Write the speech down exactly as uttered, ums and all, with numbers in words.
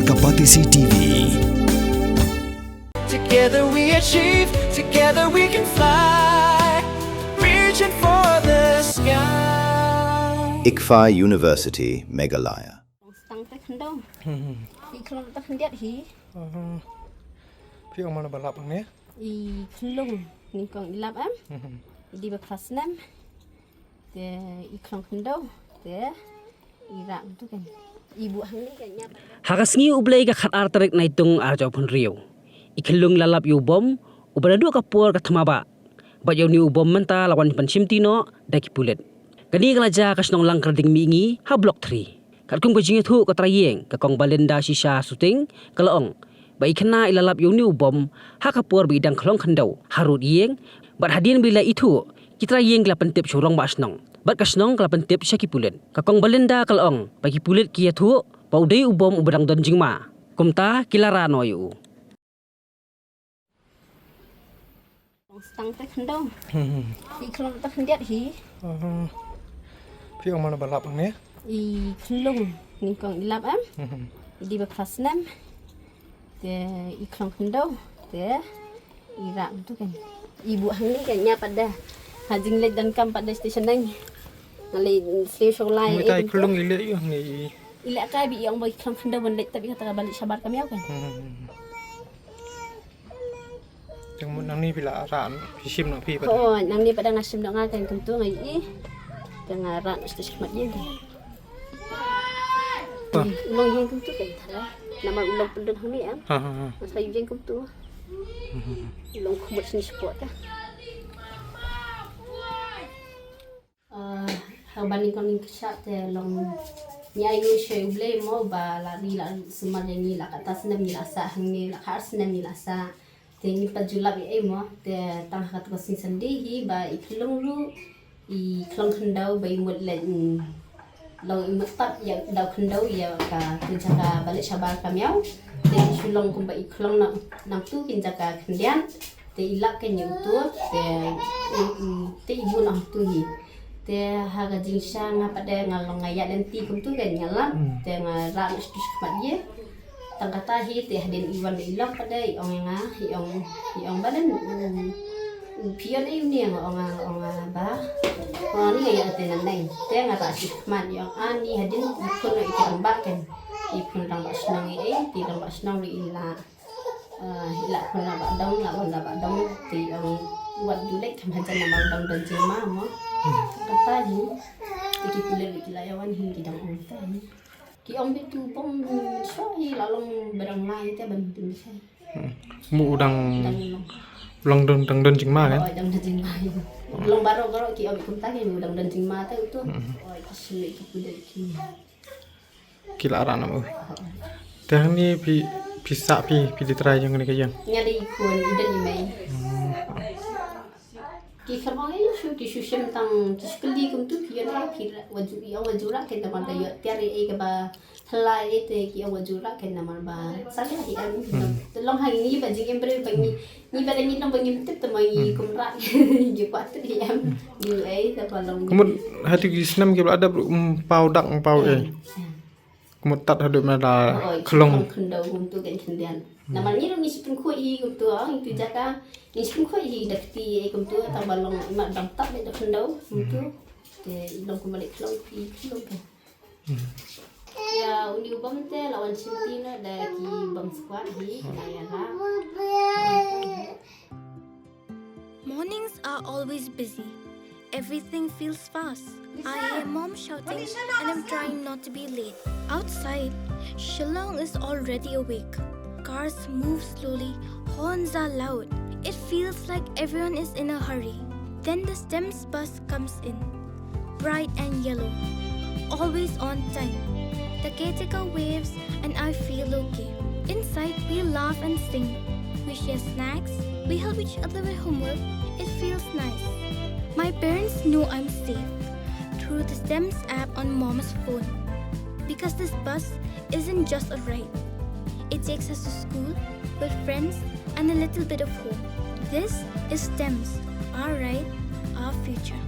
Kapatisi T V. Together we achieve, together we can fly, reaching for the sky. ICFAI University, Meghalaya. Stang te khyndew. Hmm. I khlong te khyndiat hi. Hmm. Phi ong mano ba lap ne? I khlong nyngkong i lap em. Hmm. I dei ba klas nem. Te i khlong khyndew. Te i rah tu kan. I buh hangne kan ïap. Ha ka sngi U Blei ka khatar tarik Naitung arphew hynriew, i khlong la lap ïa u bom uba naduh ka por ka thma ba. Bad ïa une u bom mynta la wan ban shimti noh da ki pulit. Kane ka la jia ka shnong Langkyrding Mihngi ha Block three. Katkum ka jingïathuh ka trai ïing, ka Kong Balinda Shisha Suting, ka la ong ba i khynnah i la lap ïa une u bom ha ka por ba i dang khlong khyndew harud ïing. Bad hadien ba i la ithuh, ki trai ïing ki la pyntip sha u rangbah shnong, bad ka shnong ka la pyntip sha ki pulit. Ka Kong Balinda ka la ong ba ki pulit ki ïathuh ba u dei u bom uba dang don jingma. Kumta ki la rah noh ïa u. Stang te khyndew. Hmm. I khlong te khyndiat hi. Hmm. Phi ong mano ba lap ne? I khlong nyngkong i lap em. Hmm. I dei ba klas nem. Te i khlong khyndew. Te i rah tu kan. I buh hangne kan ïap pat da. Ha jingleit donkam pat da station nang. Ngalei sliu sholai. Mita i khlong i leh ïa hangne i. I leh kai ba i ong ba i khlong khyndew ban leit tap ïa kata ka balik shabar ka miaw kan. Hmm. Tang mut nangne phi la rah, phi shim noh phi pat. Oh, nangne pat da nga shim noh nga kan kumtu nga ïohi. Te nga rah noh sha khmat ïing. Bah. U long ïeng kumtu kan tara. Namar u long pyndon hangne em. Ha, ha, ha. Nga sa ïeng kumtu. Hmm. U long khmut shane shapoh te. Ah, ha ba nyngkong nyngkong sha te long ngi ainguh sha U Blei mo ba la ri la sumar ïa ngi la katta snem ngi la sah hangne la khatar snem ngi la sah. Te ngim pat ju lap ei ei mo te tang ha kata ka sngi Sunday hi ba i khlong ruh i khlong khyndew ba i mut leit, mm, long i mut tap ïa daw khyndew ïa ka tu jaka balik shabar ka miaw. Te i shu long kumba i khlong nang, nangtu kin jaka khyndiat. Te i lap kan ïa utu te, mm, te i bun ong tu hi. Te ha ka jingshisha nga pat de nga long nga ïaid lynti kumtu kan nga lap. Hmm. Te nga rah noh sha khmat ïing. Tang kata hi te hadien i wan i lok pat de i ong ïa nga, i ong, i ong ba nen, mm, phi ïoh ei une nga ong, nga ong ba. Ong ni nga ïoh te nang neng. Te nga rah sha khmat i ong ani hadien i khun i kyrang ba kan. I khun rangbah shnong i ei, te rangbah shnong i la. Ah, i la khun rangbah dong, la wan rangbah dong, te i ong wat du leit kham hajan namar dong don jingma mo. Hmm. Kata hi, te ki pulit ki la ïa wan hi ki dang ong ta hi. Ki ong ba tu bom shuh hi la long ba dang lai te ban tu shuh. Hmm. Mo u dang, dang long. Long dang, dang don jingma kan? Oh, dang don jingma hi. Long baroh baroh ki ong kumta hi mo dang don jingma te utu. Hmm. Oh, ki shu ki pulit ki. Ki la rah noh mo. Te hangne phi, phi sah phi, phi dei trai jong kane ka ïing? Nga dei khun, i don i mei. Hmm. Ki kham ong ei shu, ki shu shem tang, ki shu kylli kumtu, ki ïoh ei, ki rah, wa ju, i ong wa ju rah, ken da ban da ïoh tiar ei, ei kaba thala ei te, ki ong wa ju rah, ken da man ba. Sa ïa hi em. Hmm. Te long ha ngi ba jingim briew ba ngi, ngi ba da ngi long ba ngim tip te ma ngi kum rah. Ngi kwah tip hi em. Ngi ei te ba long. Kumut ha tu ki snem ki ba la dep, um, paw dak, um, paw ei. Hmm. Kumut tat haduh ma da khlong. Khlong khyndew kumtu kan khyndiat. Hmm. Namar ngi ruh ngi shu pynkhuid hi kumtu, ah, ngi tu jaka. Ngi shu pynkhuid hi da kti, eh, kumtu, tang ba long i mat dang tap da khyndew kumtu. Hmm. Te i long kumba leh khlong phi khlong kan. Hmm. Ïa, une u bom te la wan shimti noh da ki bomb squad hi, la ïa la. Mornings are always busy. Everything feels fast. I hear mom shouting and I'm trying not to be late. Outside, Shillong is already awake. Cars move slowly, horns are loud. It feels like everyone is in a hurry. Then the STEMS bus comes in. Bright and yellow. Always on time. The caretaker waves and I feel okay. Inside, we laugh and sing. We share snacks. We help each other with homework. It feels nice. My parents know I'm safe through the STEMS app on mom's phone. Because this bus isn't just a ride. It takes us to school, with friends, and a little bit of home. This is STEMS, our ride, our future.